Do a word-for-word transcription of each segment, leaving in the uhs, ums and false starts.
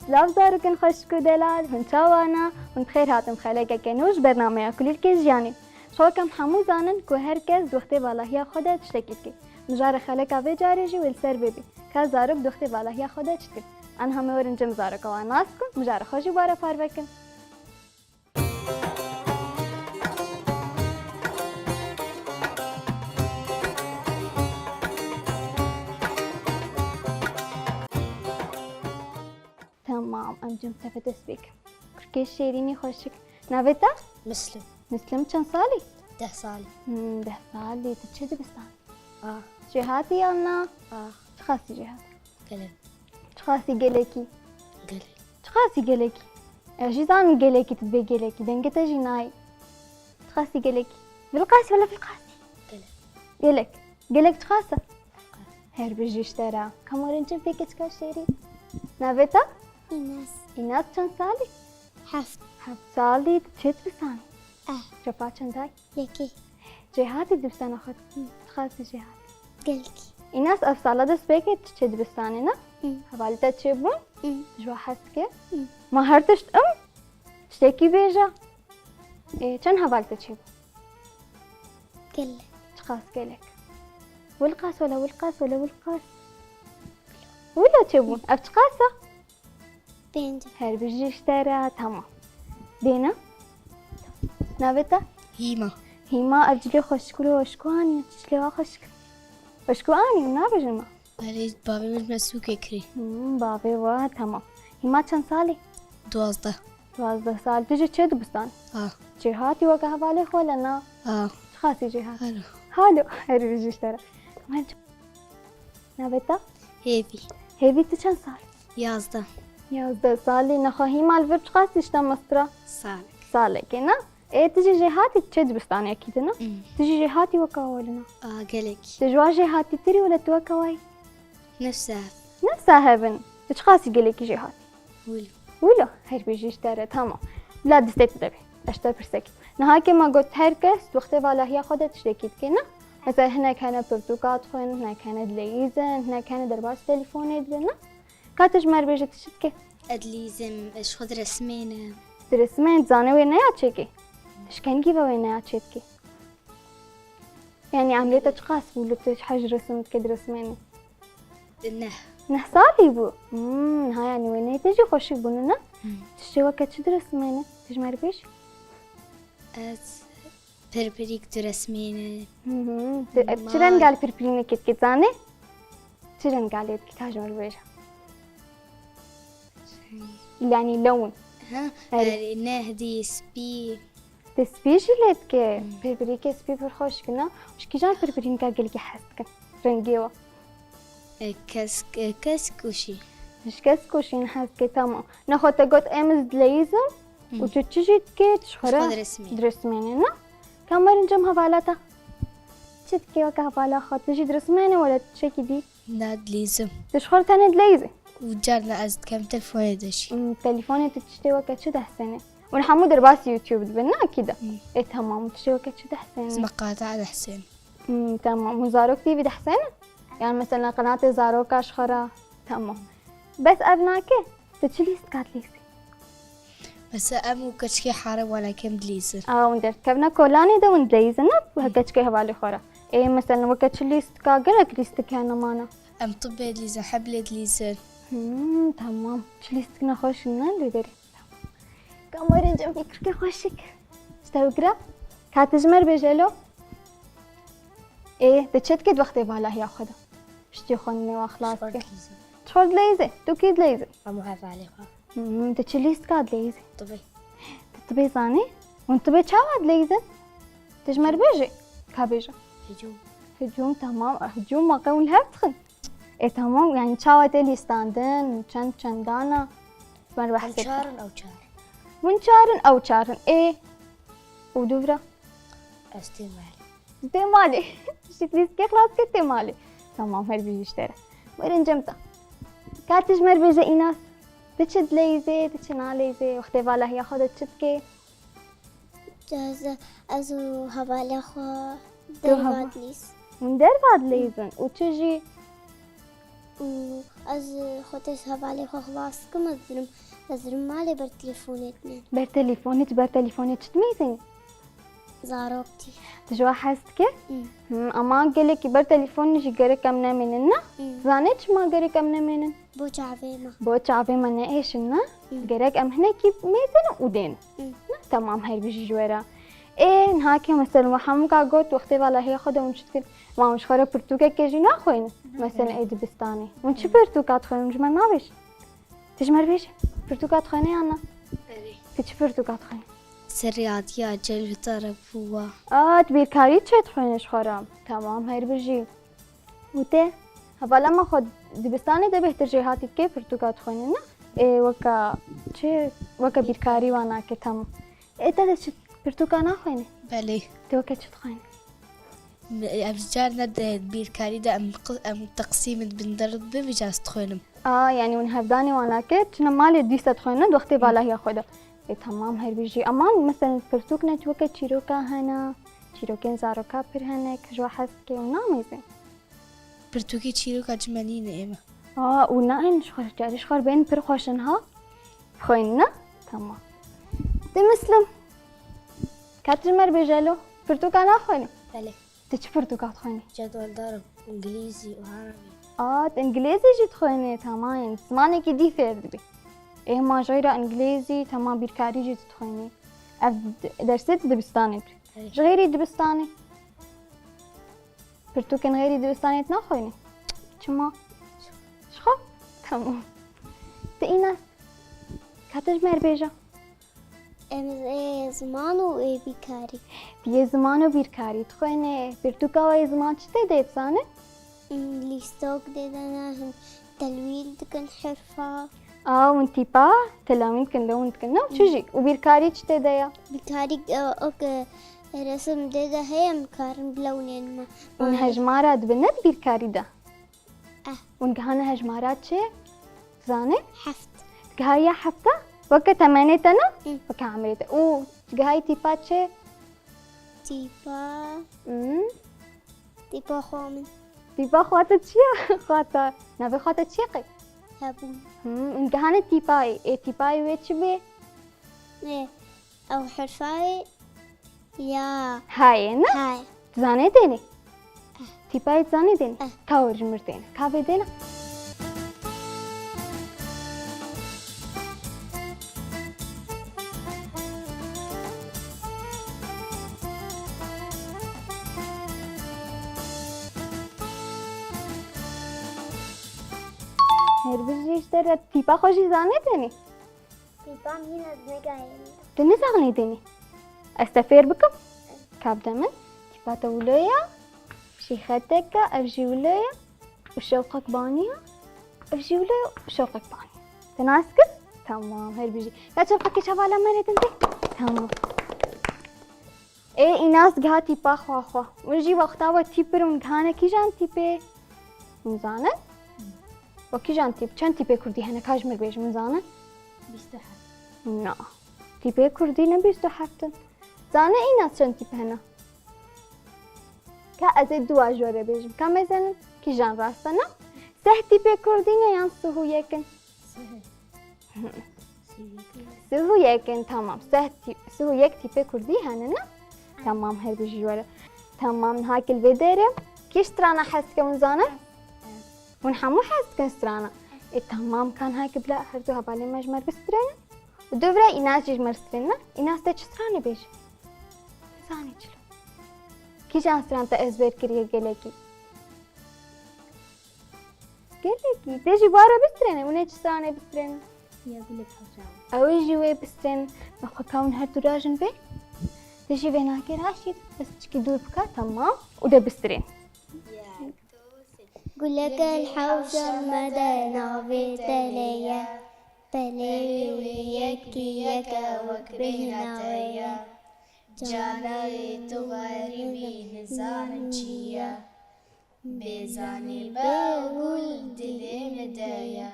Silav zarokên xweşik û delal, hûn çawa ne? Hûn bi xêr hatin xelekeke nû ji bernameya Kulîlkên Jiyanê. Ji xwe kem hemû zanin ku her kes di wextê valahiya xwe de tiştekî dike. Mijarê xeleka vê carê jî wê li ser vê bî. Ka zarok di wextê valahiya xwe de çi dikin? Aniha me werin cem zaroka wan nas bikin, mijarê xwe jî ware parve kin. Temam, em cem teve dest pê kin. Kurkê şêrînî xweşik. Navê te? Muslim. Muslim çend salî? Deh salî. Hmm, deh salî. Tu çi dibistan? Ah. Jêhatî yan na? Ah. Çiqasî jêhatî? Gelek. Çiqasî gelekî? Gelek. Çiqasî gelekî? Ez jî zanim gelekî, tu dibê gelekî. Dengê te jî nayê. Çiqasî gelekî? Vilqasî wala vilqasî? Gelek. Gelek. Gelek çiqas e? Her bijî ji te re. Ka werin cem pê keçika şêrîn. Navê te? Înas. Înas çend salî? Heft. Heft salî, tu çi dibistanî? Eh. Çapa çend ay? Yekê. Jêhatî dibistana xwe? Hı. Çiqasî jêhatî? Gelkî. Înas, ev sala dest pê kir tu çi dibistanê, ne? Hı. Hevalê te çêbûn? Hı. Ji we hez dike? Hı. Ma her tişt im? Tiştekî bêje. Ê, çend hevalê te çêbûn? Gelek. Çiqas gelek? Wilqas wala wilqas wala wilqas? Wilo çêbûn. Ev çiqas e? Pênc. Her bijî ji te re, tamam. Bêne? Navê te? Hîma. Hîma, ev cilê xweşik wilo, xweşik anî, çi cilê wa xweşik. Xweşik anî, nabêjin me. Belê, bavê min ji me sûkê kirî. Hmm, bavê we, tamam. Hîma çend salî? Duwazdeh. Duwazdeh sal. Tu jî çi dibistan? Ah. Jêhatî weke hevalê xwe le na? Ah. Çiqasî jêhatî? Halo. Halo, her bijî ji te re. Navê te? Hêvî. Hêvî, tu çend sal? Yazdeh. Yazdeh salî. Nexwe hîma li vir çiqasî ji te mestir e? Salek. Salekê, ne? Ê, tu jî jêhatî, tu çi dibistanekî de, ne? Hmm. Tu jî jêhatî weke hevalê na? A, gelek. Tu ji wan jêhatîtir î wala tu weke wayî? Nefsa hev. Nefsa hev in. Tu çiqasî gelekî jêhatî? Wilo. Wilo, her bijî ji te re, tamam. Bila destê tu de be. Ez ji te pirsek. Niha ke me got her kes di wextê valahiya xwe de tiştekî dike, ne? Mesela hinek hene pirtûka dixwin, hinek hene dileyîzin, hinek hene derbas telefonê dibin, ne? Ka tu ji me re bêje tu çi dike? Ez dileyîzim, ez ji xwe diresmênim. Diresmên, zanê wêneya çêkê? Tu ji kengî ve wêneya çêdikî? Yani emrê te çiqas bû li tu ji hej resim dike diresmênî? Neh. Neh salî bû? Hmm, ha yani wêneyê te jî xweşik bûn, ne? Hmm. Tu şêweke çi diresmênî? Tu ji me re bêjî? Ez pirpirîk diresmênim. Hı hı. Tu, tu çi rengal pirpirînekê dikî zanî? Çi rengalê dikî ka ji me re bêje? Şey. Yani lewin. Ha, erê. Erê, nehdî, spî. Te spî jî lê dike. Hmm. Pirpirîkê spî pir xweş dike, ne? Ji kîjan pirpirînka gelkî hez dikin? Rengê wa. E, kesk, e, kesk û şîn. Ji kesk û şîn hez dike, tamam. Nexwe te got em ez dileyîzim û tu çi jî dikî, tu ji xwe re diresmênî, ne? Ka werin cem hevala te. Çi dikî weke hevala xwe? Tu jî diresmênî wala tu çekî dî? Na, dileyîzim. Tu ji xwe re tenê dileyîzî? Û carna ez dikem telefonê de jî. Hmm, telefonê tu tiştê weke çi dihsênî? Hûn hemû derbasî YouTube dibin, ne ekî de? Hmm. Ê, tamam, û tiştê weke çi dihsênî? Ez meqata dihsênim. Hmm, tamam. Hûn Zarok T V dihsênî? Yani mesela qenatê zaroka ji xwe re? Tamam. Bes ev nake? Tu çi lîstika dileyîzî? Mesela em û keçikê here wana kem dileyîzin. A, hûn derdikevine kolanê de hûn dileyîzin, ne? Weke keçikê hevalê xwe re. Ê, mesela weke çi lîstika, gelek lîstik hene mana. Em tibê dileyîzin, heblê dileyîzin. Hmm, tamam. Çi lîstik nexweş in, ne, lê derê. Tamam. Ka werin cem pê kurkê xweşik. Ji te bigire. Ka tu ji me re bêje lo. Ê, tu çi dikî di wextê valahiya xwe de? Piştî xwendinê we xilas dike. Ji xwe dileyîzin. Tu kî dileyîzî? Hemû hevalê xwe. Hmm, tu çi lîstika dileyîzî? Tibê. Tu tibê zanî? Hûn tibê çawa dileyîzin? Tu ji me re bêjî? Ka bêje. Hicûm. Hicûm, tamam. Hicûm, ma qey hûn li hev dixin? Ê, tamam, yani çawa tê lîstandin, çend çendana? Ji me re behs kir. Hûn çar in, ew çar in. Hûn çar in, ew çar in. Ê, û dûvra? Ez tê malê. Tê malê. Ji lîstikê xilas kir tê malê. Tamam, her bijî ji te re. Werin cem te. Ka tu ji me re bêje Înas. Tu çi dileyîzê, tu çi naleyîzê, wextê valahiya xwe de çi dikê? Ez, ez û hevalê xwe derva dileyîz. Hûn derva dileyîzin û çi jî? û ez xwe tê hevalê xwe xilas dikim, ez dirim, ez dirim malê ber telefonê dinê. Ber telefonê, tu ber telefonê çi dimêzînî? Zarok tî. Tu ji we hez dikî? Hı. Hı, ama gelekî ber telefonê jî gerek em nemênin, ne? Hı. Zanê çima gerek em nemênin? Bo çavê me. Bo çavê me neêşin, ne? Hı. Gerek em hinekî mêzin û dên. Hı. Ne? Temam, her bijî ji we re. Ê, niha ke mesela we hemûka got, wextê valahiya xwe de hûn çi dikin? Ma hûn ji xwe re pirtûkekê jî naxwînin? Mesela ê dibistanê. Hûn çi pirtûka dixwînin? Ji me nabêjin. Tu ji me re bêje. Pirtûka dixwînî yan na? Erê. Tu çi pirtûka dixwînî? Serriyatiya Celil Tarabûwa. A, tu bîrkarî çê dixwînî ji xwe re? Temam, her bijî. Û te? Hevala me xwe dibistanê de bêhtir jêhatî dike, pirtûka dixwînî, ne? Ê, weke çi? Weke bîrkarî wan nake, temam. Ê, te de çi pirtûka naxwînî? Belê. Tu weke çi dixwînî? Ev car ne di bîrkarî de em qi- em teqsîm dibin der dibin vî car ez dixwînim. A, yanî hûn hevdanê wan nake, çine malê dîsa dixwînin, di wextê valahiya xwe de. Ê, temam, her bijî. Eman, mesela, pirtûk ne weke çîroka hene, çîrokên zaroka pir hene, ke ji we hez dike û namêzin. Pirtûkê çîroka çi me nîne ême. A, û ne, em ji xwe, carî ji xwe bên pir xweş in ha. Bixwînin, ne? Temam. Ti Muslim. Ka tu ji me re bêje lo, pirtûka naxwînî? Belê. Tu çi pirtûka dixwînî? Cedweldarim, îngilîzî û herabî. A, tu îngilîzî jî dixwînî, temam, yanî zimanekî dî fêr dibî. Ê, ma jayra îngilîzî, temam, bîrkarî jî tu dixwînî. Ev d- dersê di dibistanê bû. Erê. Ji xêrî dibistanê. Pirtûkên xêrî dibistanê tu naxwînî? Çima? Ji xwe? Temam. Tu Înas, ka tu ji me re bêje. Em ê ziman û ê bîrkarî. Tu yê ziman û bîrkarî dixwînî. Pirtûka we yê ziman çi tê de, dizanî? Lîstok tê de ne, hûn telwîn dikin herfa. A, hûn tîpa telawîn dikin, lewin dikin, ne? Çi jî? Û bîrkarî çi tê de ye? Bîrkarî, e, ok, e, resim tê de heye, em karin bilewnên me. Hûn hejmara dibin, ne, di bîrkarî de? Eh. Hûn gihane hejmara çi? Zanî? Heft. Gihaye hefta? Weke temenê te, ne? Hı. Weke emrê te. Û gihaye tîpa çi? Tîpa, Hmm. tîpa xwe min. Tîpa xwe te çi ye? Xwe te. Navê xwe te çi ye qey? Hebûn. Hmm. Gihane tîpayê. Ê, tîpayê wê çi bê? Ê, ew herfayê ya. Hayê, ne? Hay. Tu zanê dênê? Tîpayê tu zanê dênê? Eh. Ka wir ji mir dêne. Ka vê dêne? Her bijî, ji te re tîpa xwe jî zanê dênê? Tîpa min ez negayînim. Tu nizanî dênî? Ez te fêr bikim. Ka bide min. Tîpa te wilo ye. Şîxetek e, ev jî wilo ye. Û şewqek banî ye. Ev jî wilo ye û şewqek banî ye. Te nas kir? Tamam, her bijî. Ya çewqekê çavala me re din tê. Tamam. Ê, Înas giha tîpa xwe xwe. Min jî wexta we tîp bir hûn gihane kîjan tîpê? Hûn zanin? We kîjan tîp? Çend tîpê kurdî hene? Ka ji mir bêjin, hûn zanin? Bîst û heft. Na. Tîpê kurdî ne bîst û heft in. Zane Înas çend tîp hene? Ka ez ê dua ji we re bêjim. Ka mezenin? Kîjan rast e, na? Seh tîpê kurdî ne yan sih û yek in? Sih û yek in, tamam. Seh tî-, sih û yek tîpê kurdî hene, ne? Tamam, her bijî ji we re. Tamam, niha ki li vê derê kî strana hez dike, hûn zanin? Hûn hemû hez dikin strana. Ê, tamam, ka niha ki bila her du hevalên me ji me re bistrênin. Û dûvira Înas jî ji me re strênin, ne? Înas te çi stranê bêje? Zanî çilo. Kîjan stran te ezber kiriye gelekî? Gelekî. Te jî bara bistrêne, hûn ê çi stranê bistrênin? Ya gulek hewşa. Ew ê jî wê bistrênin. Nexwe ka hûn her du rajin vê? Te jî vê nakê raşî, ez çikî dûr bika, tamam. Û de bistrên. Gulek el hewşa me de navê telê ye. Pelê wê yekî yek e wek bêhna we ye. Canê tu xerîbî nizanin çi ye. Bêzanî be gul dilê min de ye.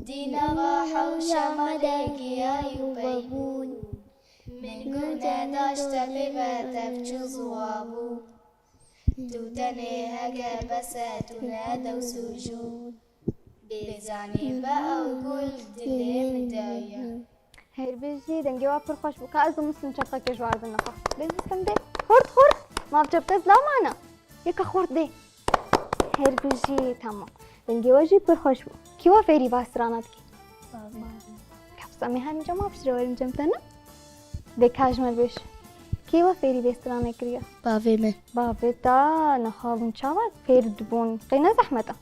Di nava hewşa me de giyayî û pey bûn. Min guh nedaşte pê ve tev çi ziwa bû. Tu tenê heke bes e, tu ne dews û jû. Bêzanî be ew gul dilê min de ye. Her bijî, dengê we pir xweş bû. Ka ez û Muslim çepxekê ji we re bidinê xwe. Bêzî Muslim dê. Xurt, xurt. Mav çepxe zilav mane. Yeka xurt dê. Her bijî, tamam. Dengê we jî pir xweş bû. Kî we fêrî vê strana dikî? Bavê. Kapsa me hemî cem piştre werin cem te ne? De ka ji me bêj. Kî we fêrî vê stranê kiriye? Bavê min. Bavê te, niha hûn çawa fêr dibûn? Qey ne zehmet e?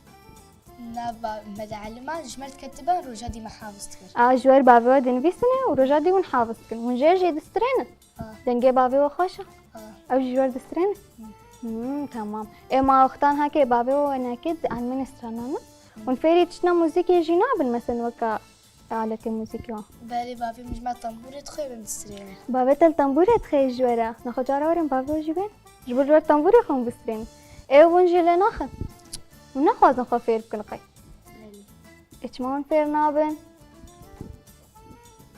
Na ba, me dielima, ji me re diketiban, roja dî me hafiz dikir. A, ji wer bavê we dinivîsine û roja dî hûn hafiz dikin. Hûn jê jê distrênin? A. Dengê bavê we xweş e? A. Ew jî ji wer distrêne? Hı. Hmm, tamam. Ê ma wextan heke bavê we nekê di elmên stranan e? Hûn fêrî tiştna muzîkê jî nabin, mesela weka aletê muzîkê wan? Belê, bavê min ji me tembûrê dixwe, min distrêne. Bavê te li tembûrê dixwe ji we re? Nexwe cara werin bavê we jî bên. Ji bo ji wer tembûrê xwe hûn bistrênin. Ê hûn jê lê naxin? Hûn naxwazin xwe fêr bikin qey? Belê. Ê çima hûn fêr nabin?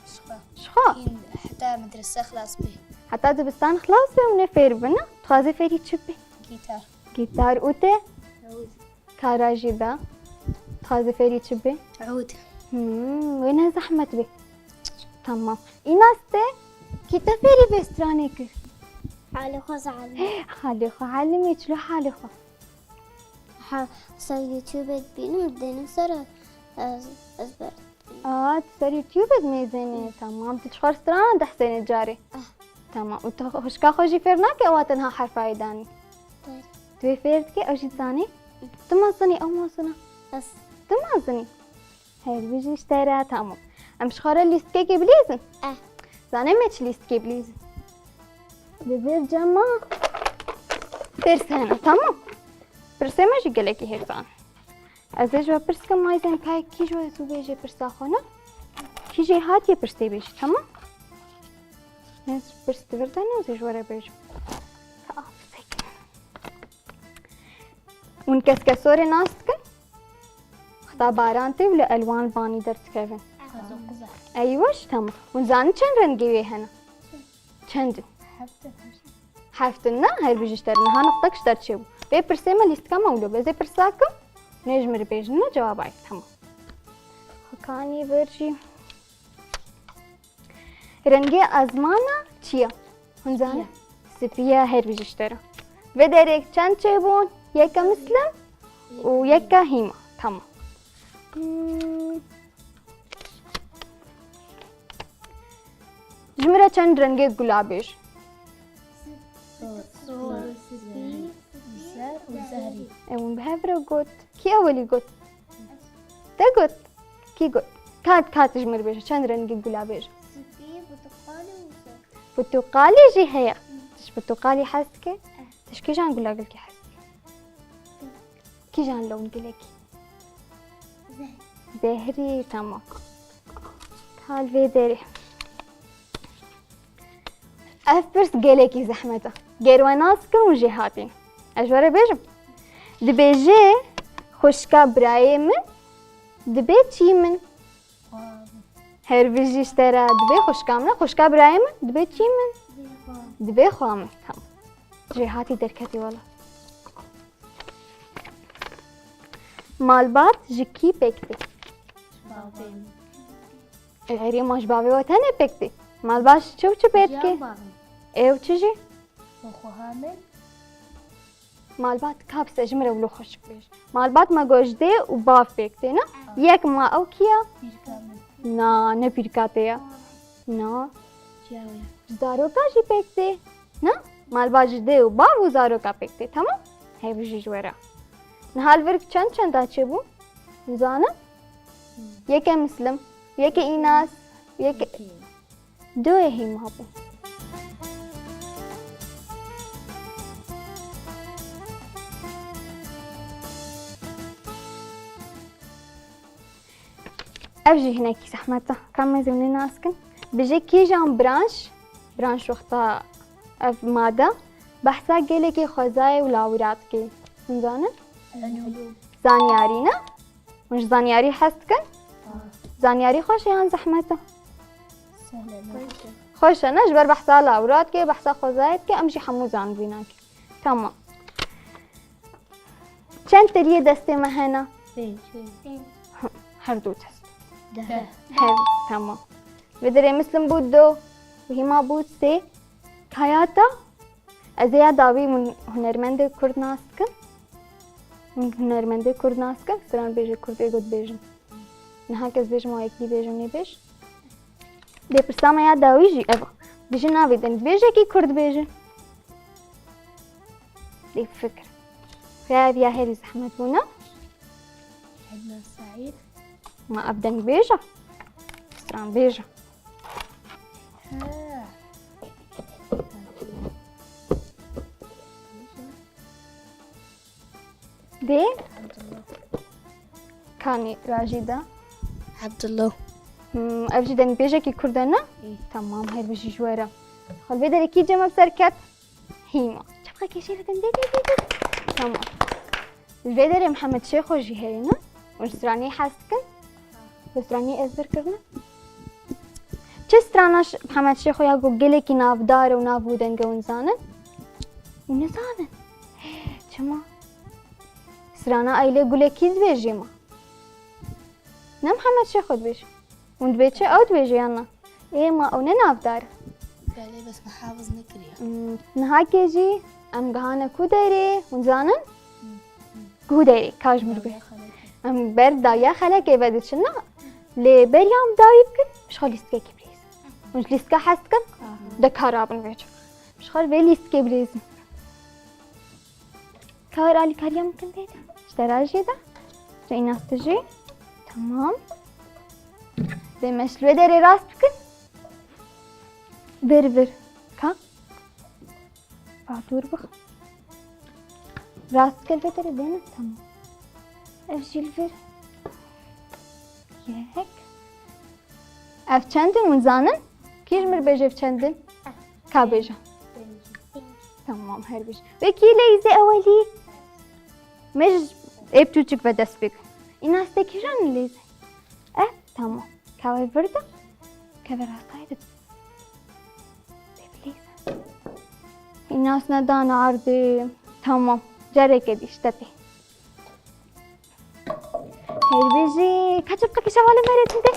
Ji xwe. Ji xwe? Hîn heta medrese xilas bê. Heta dibistan xilas bê hûn ê fêr bibin, ne? Dixwazî fêrî çi bibî? Gîtar. Gîtar û te? Ew. Kara jî da. Dixwazî fêrî çi bî? Ew. Hmm, wê ne zehmet bî. Tamam. Înas te? Kî te fêrî vê stranê kir? Halê xwe zalim. Halê xwe halimê, çilo halê xwe? Ha, ser YouTube dibînim, dênim ser ez, ez ber. A, tu ser YouTube dimêzênî. Tamam, tu çixwe strana dihsênî carê? Ah. Tamam, û tu xwişka xwe jî fêr nake ewa tenha herfayê danî? Belê. Tu wê fêr dikî, ew jî dizanî? Tu mezin î, ew mezin e? Ez. Tu mezin î? Her bijî ji te re, tamam. Em ji xwe re lîstikekê bilîzin? Eh. Zanê me çi lîstikê bilîzin? Li vêr cema pirs hene, tamam. Pirsê me jî gelekî hêsan. Ez ê ji we pirs kim, mayzen pey kî ji we zû bêjê pirsa xwe ne? Kî jê hatiye pirsê bêjî, tamam? Ez pirs di vir de ne, ez ê ji we re bêjim. Ka afisek. Hûn keskesorê nas dikin? Xta baran tê û li elwan banî derdikevin. Qezo qizar. Eywa, ji tamam. Hûn zanin çend rengê wê hene? Çend in? Heft in. Heft in, ne? Her bijî ji te re. Niha nixtek ji te re çêbû. Vê pirsê me lîstika me wilo be. Ez ê pirsa kim? Nê ji min re bêjin, ne cewaba ye. Tamam. Xwekanî vir jî. Rengê ezmana çi ye? Hûn zanin? Spî ye. Spî ye, her bijî ji te re. Vê derê çend çêbûn? Yeke Muslim û yeke Hîma. Tamam. Hmm. Ji min re çend rengê gula bêj? Sor, spî, zer û zehrî. Ew hûn bi hev re got. Kî ewilî got? Te got? Kî got? Kat, kat ji min re bêje. Çend rengî gula bêje? Spî, pirtuqalî û sor. Pirtuqalî jî heye. Tu ji pirtuqalî hez dike? Eh. Tu ji kîjan gula gilkî hez dike? Kîjan lewn gilekî? Zehrî. Zehrî, tamam. Hal vê derê. Ev pirs gelekî zehmet e. Ger we nas kin û jê hatîn. Ez ji we re bêjim. Dibêje xwişka birayê min dibe çî min. Her bijî ji te re dibe xwişka min e. Xwişka birayê min dibe çî min? Dibe xwe min. Tamam. Jê hatî derketî wela. Malbat ji kî pêk tê? Bavê min. Ê, herî ma ji bavê we tenê pêk tê. Malbat ji çi û çi pêk tê? Jiyan bavê min. Ew çi jî? Xweha min. Malbat kapse ji min re wilo xweşik bêj. Malbat me got ji dê û bav pêk tê, ne? Ah. Yek ma ew kî ye? Pîrka min. Na, ne pîrka te ye. Ah. Na. Çiya wê? Ji zaroka jî pêk tê. Ne? Malbat ji dê û bav û zaroka pêk tê. Tamam? Hevî jî ji we re. Niha li vir çend çenda çêbû? Nizanim? Hmm. Yeke Muslim, yeke Înas, yeke... Yeke. Duê hî mabû. Ev jî hinekî zehmet e. Ka em ê zimnê nas kin. Bi jê kîjan branş, branş wexta ev made, behsa gelekî xwezayê û lawira dike. Hûn zanin? Elûm. Zanyarî ne? Hûn ji zanyarî hez dikin? Ah. Zanyarî xweş e yan zehmet e? Sehl e. Xweş e. Xweş e, ne? Ji ber behsa lawira dike, behsa xwezayê dike, em jî hemû zanibî nakin. Tamam. Çend teliyê destê me hene? Pênc. Her du dest. Deh. Her, tamam. Vê derê Muslim bû du, Hîma bû sê. Kayata, ez ê ya dawî hûn hunermendê Kurd nas dikim. Hûn hunermendê Kurd nas dikin, stran bêjê Kurd ê got bêjin. Niha kes bêjim û yekî bêjim nê bêj. Dê pirsa me ya dawî jî ev. Bijin navê deng bêjekî Kurd bêjin. Dê fikir. Xuya ev ya herî zehmet bûna. Ednan Saîd. Ma ev deng bêja. Stran bêja. Ha. Dê kanî rajî de. Abdullah. Hmm, ev jî dengbêjekî Kurd e ne? Ê. Tamam, her bijî ji we re. Xwe vê derê kî cem ev serket? Hîma. Çapka kêşê re dê, dê, dê, dê. Tamam. Li vê derê Mihemed Şêxo jî heye ne? Hûn stranî hez dikin? Hûn stranî ezber kirine? Çi strana ş-, Mihemed Şêxo ya ku gelekî navdar e û nav û deng e hûn zanin? Hûn nizanin. Çima? Strana Eylê Gulekî dibêjê ma. Ne Mihemed Şêxo dibêje. Hûn dibê çi? Ew dibêje yan na? Ê ma ew ne navdar e. Belê, bes me hafiz nekiriye. Hmm, niha kê jî em gihane ku derê, hûn zanin? Ku derê, ka ji min re bê. Em ber dawiya xelekê ve diçin na. Lê beriya em dawî bikin, ji xwe lîstikekî bilîzin. Hûn ji lîstika hez dikin? De ka rabin vê çi. Ji xwe vê lîstikê bilîzin. Ka alîkariya min kin tê de. Ji te re jî de. Ji Înas tu jî. Tamam. Dê me ji vê derê rast bikin. Vir vir. Ka. Ba dûr bix. Rast kir vê derê bêne. Tamam. Ev jî li vir. Yek. Ev çend in hûn zanin? Kî ji min re bêje ev çend in? Ka bêje. Tamam, her bijî. Wekî leyzê ewelî. Me ji ê piçûçik ve dest pê kir. Înas te kîjan in leyzê? Eh, tamam. Ka wê vir de. Keve rastayê de. Bê bi leyzê. Înas nedane erdê. Tamam. Careke dî işte pê. Her bijî, ka çapka kêşa hevalê me re dide.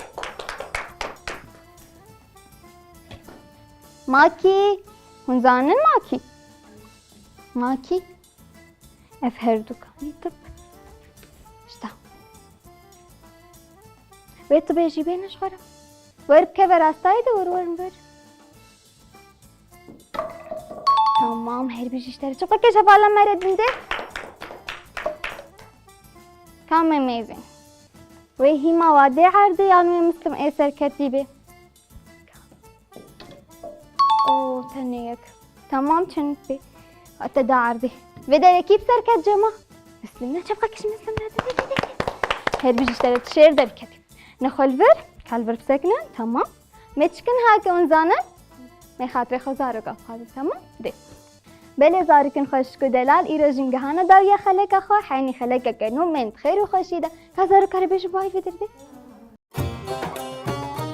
Makî, hûn zanin makî? Makî, ev her du kanî tip. İşte. Wê tu bêjî bêne ji xwe re. Wer bi keve rastayê de wer werin vir. Tamam, her bijî ji te re. Çapka kêşa hevalê me re dinde. Kam e mêzin? Wê Hîma wa dê erdê yan wê Muslim ê serketî bê? O, tenê yek. Tamam, çend bê. Te da erdê. Vê derê kî bi serket cema? Muslim ne çapka kêşa Muslim re dide, dide, dide. Her bijî ji te re şêr derketî. Ne xwe li vir, ka li vir bisekine, tamam. Me çikin hake hûn zanin? Me xatirê xwe zaroka bixwazin, tamam? Dê. Belê zarokên xweşik û delal, îro jî gihane dawiya xeleka xwe, heynî xelekeke nû, me yên di xêr û xweşî de. Ka zaroka re bêje bay vê dir dê.